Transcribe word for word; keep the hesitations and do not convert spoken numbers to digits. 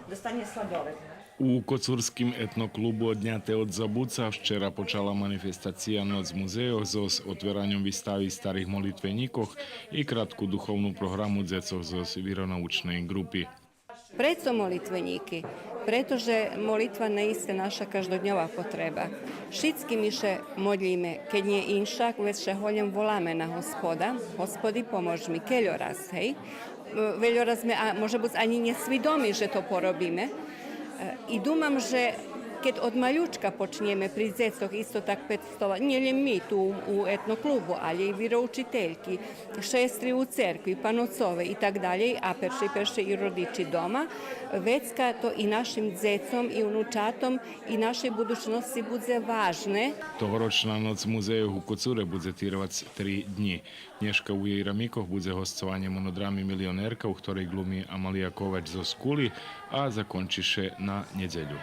Dostanie sladoled. У коцурским етноклубу Одняте од забуца вчера почала манифестация Ноц музейох зоз отвераньом вистави старих молитвенїкох и кратку духовну програму дзецох зоз виронаучней ґрупи. Прецо молитвенїки? Прето же молитва наисце наша каждодньова потреба. Шицки ми ше модлїме, кед нє иншак, вец ше голєм воламе на Господа: Господи, помоз ми, кельо раз, гей? Вельо раз зме, а може буц анї нє свидоми же то поробиме. Е, и думам же кед од малючка почнєме при дзецох исто так пестовац, нє лєм ми ту у етноклубу, алє и вироучительки, шестри у церкви, паноцове и так далєй, а перше, перше и родичи дома, вецка то и нашим дзецом, и унучатом, и нашей будучносци будзе важне. Тогорочна Ноц музейох у Коцуре будзе тирвац три днї. Нєшка у єй рамикох будзе госцованє монодрами Милионерка, у хторей ґлуми Амалия Ковач зоз Кули, а закончи ше на нєдзелю.